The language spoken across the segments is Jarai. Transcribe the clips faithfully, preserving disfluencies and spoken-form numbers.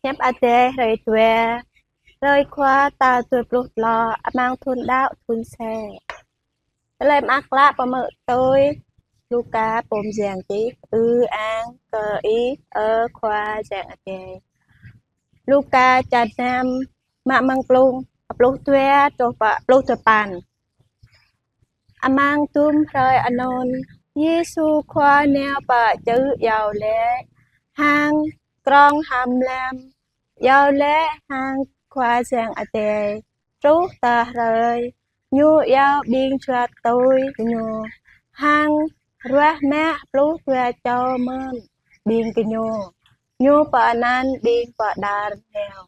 Hiăp Adai hrơi dua, hrơi Khua tal dua pluh klâo amăng thun đăo thun sĕ. Tơlơi mơak klă pơmơ̆ tui Luka pô mơyang čih. Ư-ang kơ Ih, ơ Khua Yang Adai. Luka črăn năm, mă mơ̆ng pluh, pluh dua truh pơ pluh duapăn. Amăng dŭm hrơi anŭn, Yêsu Khua nao pơ čư̆ iâu laĭ hăng krong hrăm lăm, iâu laĭ hăng Khua Yang Adai. Truh tơ hrơi Ñu iâu ƀing juăt tui Ñu, hăng ruah mă pluh dua čô mơ̆n ƀing gơñu. Ñu pơanăn ƀing pơđar nao: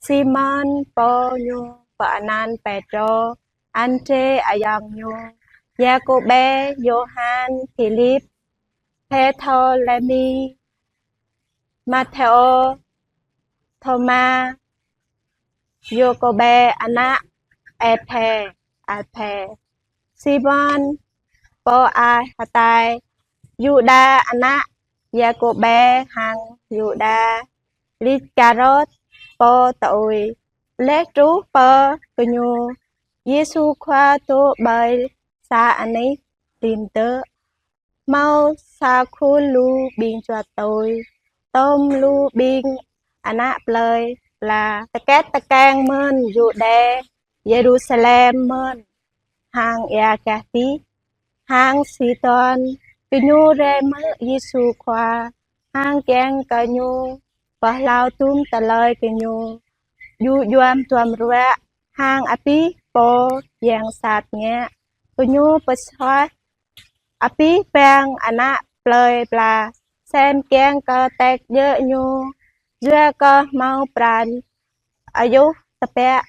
Simon pô Ñu pơanăn Pêtrô, Andrê ayŏng ñu, Yakôbê, Yôhan, Philip, Barthôlêmi, Mathêô, Thôma, Yakôbê ană Alphê, Alphê, Simon pô ai hơtai, Yuđa ană Yakôbê hăng Yuđa Iskariôt pô tui. Laih truh pơ gơñu, Yêsu Khua dŏ ƀơi sa anih rĭm dơ̆. Hmâo sa khul lu ƀing juăt tui, tŏm lu ƀing ană plơi pla, tơkĕt tơkeng mơ̆n Yuđê, Yêrusalem mơ̆n, hăng ia gah dih, hăng Sidôn. Gơñu rai hmư̆ Yêsu Khua, hăng kiăng kơ Ñu pơhlao dŭm tơlơi gơñu djŭ djuăm duăm ruă. Hăng abih pô yang sat ngă, gơñu pơsuaih abih bang ană plơi pla, sem kiăng kơ tĕk djơ̆ Ñu, yua kơ hmâo pran ayŭh tơbiă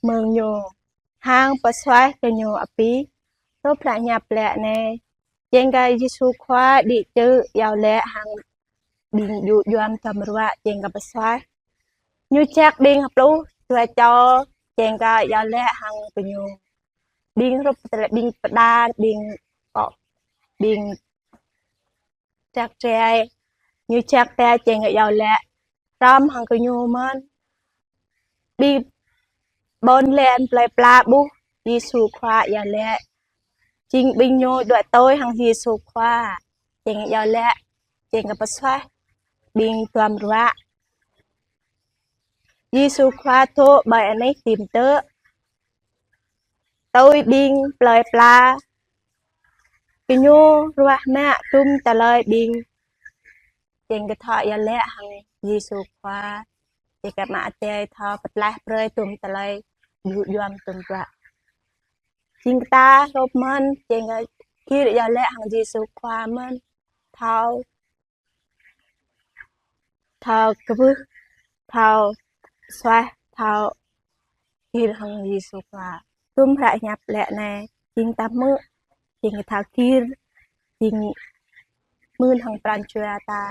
mơ̆ng Ñu, hăng pơsuaih gơñu abih. Hrŏm hră hiăp laĭ anai. Jing kơ Yêsu Khua đĭ čư̆ iâu laĭ hăng ƀing djŭ djuăm duăm ruă, jing kơ pơsuaih. Ñu jak ƀing pluh dua čô, jing kơ iâu laĭ hăng gơñu. Ƀing hrup tơlơi ƀing pơđar, ƀing kŏ, ƀing čăk čai. Ñu jak ta jing kơ iâu laĭ hrŏm hăng gơñu mơ̆n. Ƀing ƀôn lan plơi pla ƀuh Yêsu Khua iâu laĭ, jing ƀing ñu đuaĭ tui hăng Yêsu Khua, jing iâu laĭ, jing kơ pơsuaih ƀing duăm ruă. Yêsu Khua dŏ ƀơi anih rĭm dơ̆, tui ƀing plơi pla, gơñu ruah mă dŭm tơlơi ƀing jing kơ thâo iâu laĭ hăng Yêsu Khua, jing kơ mă tơlơi thâo pơtlaih brơi dŭm tơlơi djŭ djuăm duăm ruă. Jing kơ ta hrŏm mơ̆n, jing kơ gir iâu laĭ hăng Yêsu Khua mơ̆n, thâo, thâo kơƀưh, thâo suaih, thâo gir hăng Yêsu Khua. Dŭm hră hiăp laĭ anai, jing ta hmư̆, jing kơ thâo gir, jing mưn hăng pran jua ta.